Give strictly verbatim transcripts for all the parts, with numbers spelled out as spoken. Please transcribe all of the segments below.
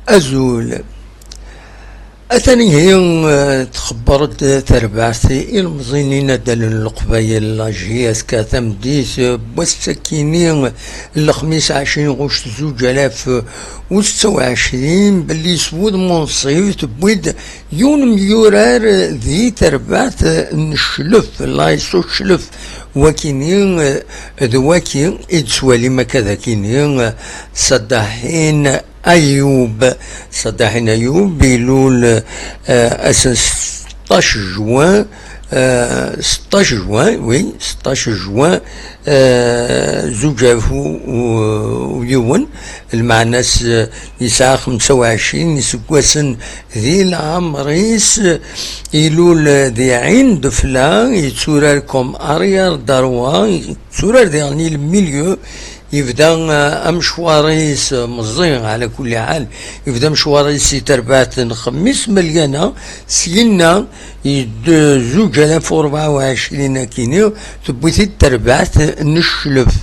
Azul. Atan ihi, eh, txebber-d terbaɛt ilemẓiyen inaddalen n Leqbayel, la J S K, tameddit, eh, n wass-akini n lexmis ɛecrin ɣuct zuǧ alaf u setta u ɛecrin, belli s wudem unṣib tewwi-d yiwen n yemyurar di terbaɛt n Cclef, la S O Cclef, wakini, eh, d waki i d-twalim akka d akini, eh, Sadahin Ayub. Sadahin Ayub ilul, eh, ass n seṭṭac juin, eh, seṭṭac juin, oui, seṭṭac juin, eh, zuǧ alaf u, u, u yiwen, lmeɛna-s, eh, yesɛa xemsa u ɛecrin iseggasen di leɛmer-is, ilul di Ɛin Defla, yetturar comme arrière droit, yetturar diɣen i le milieu, yebda, eh, amecwar-is, eh, meẓẓi, ɛla kulli ḥal, yebda amecwar-is si terbaɛt n Xemmis Malyana, syinna, yed-, zuǧ alaf u rebɛa u ɛecrin akini, tewwi-t-id terbaɛt n Cclef.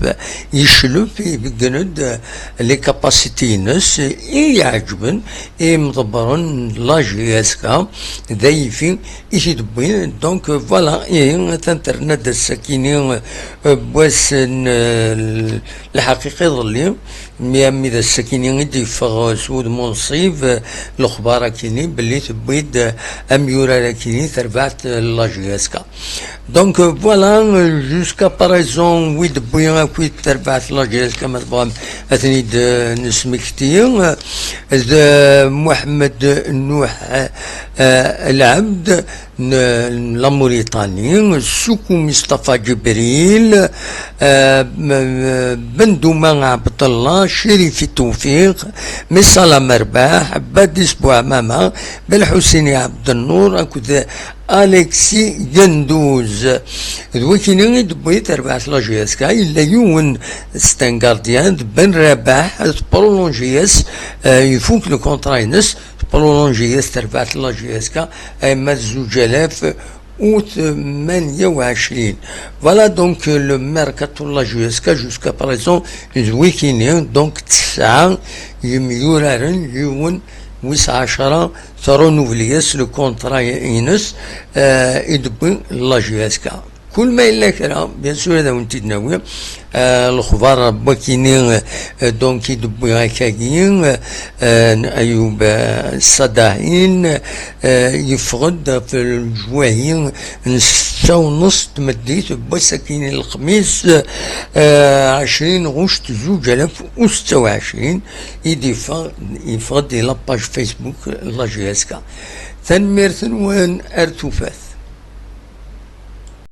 Cclef ibeggen-d, eh, les capacités-ines i iɛeǧben i imḍebbren n la J S K, d ayfi i t-id-wwin. Donc, voilà, ihi, atan terna-d ass-akini, eh, n wass n, eh, lḥaqiqa iḍelli, mi armi d ass-akini i d-yeffeɣ, eh, s wudem unṣib, eh, lexbar-akini, belli tewwi-d, eh, amyurar-akini, terbaɛt, eh, la J S K. Donc, euh, voilà, euh, jusqu'à présent, wi d-tewwi akk terbaɛt la J S K, ma tebɣam ad ten-id, euh, nesmekti, euh, d Muḥemmed Nuḥ, euh, Lɛebd, n, n la Mauritanie, Soukou Mustafa Djibril, euh, m-, m-, Bendouma Abdallah, Chérifi Toufiq, Messala Merbah, Badis Bouhamama, Belḥusini Abdennour, akked Alexis Genduz. D wakini i d-tewwi terbaɛt la J S K, yella yiwen, c'est un gardien, d Ben Rabaḥ, tprolonji-yas, euh, ifuk le contrat-ines, tprolonji-yas terbaɛt la J S K, ayemma d zuǧ alaf u tmanya u ɛecrin. Voilà donc, euh, le mercato de la J S K jusqu'à présent, d wakini, donc tesɛa yemyuraren, yiwen wis ɛecra, trenouvelé-yas le contrat-ines, euh, i d-tewwi la J S K. Kul ma yella kra, bien sûr, ad awen-t-id-nawi. Euh, lexbar n wakini, euh, donc, i d-tewwi akkagi, euh, n Ayub, euh, Sadahin, euh, yeffeɣ-d ɣef leǧwahi n setta u nus n tmeddit n wass-akini n lexmis, euh, ɛecrin ɣuct zuǧ alaf u setta u ɛecrin, i d-yeffeɣ, yeffeɣ-d di la page Facebook n la J S K. Tanemmirt-nwen, ar tufat.